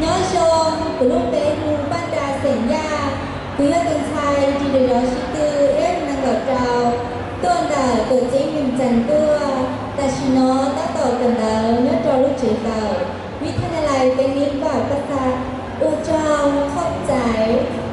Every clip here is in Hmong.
Nyob zoo, kuv lub npe hu Paj Nra xeem Yaj, kuv yog tus ntxhais ris zov sib tw F nees nkaum rau, tuaj ntawm tuam ceeb Vees Cas tuaj, tam sim no tab tom kawm ntawv nyob rau lub tsev kawm Vib Thaj Nyab Lais Pes Lis Vam Pas Xas. Ua tsaug, qhov txais. Cov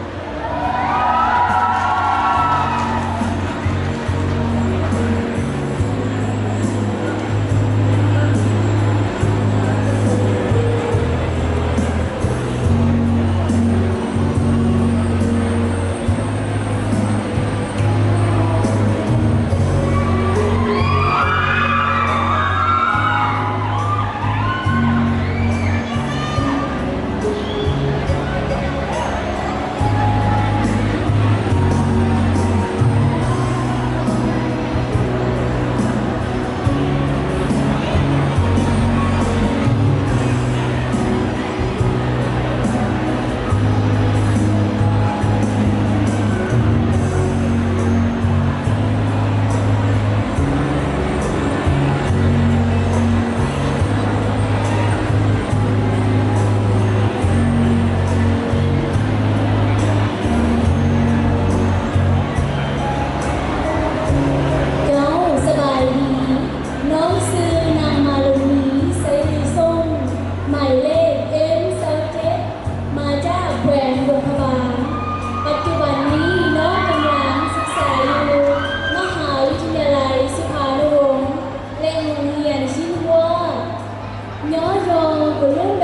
สบายดี, น้องชื่อนางมาลุนี ไซรีส่ง หมายเลข M ซาวเจ็ด มาจากแขวงหลวงพระบาง ปัจจุบันนี้น้องกำลังศึกษาอยู่มหาวิทยาลัยสุภานุวงศ์ และโรงเรียนชินวอด Nyob zoo, kuv lub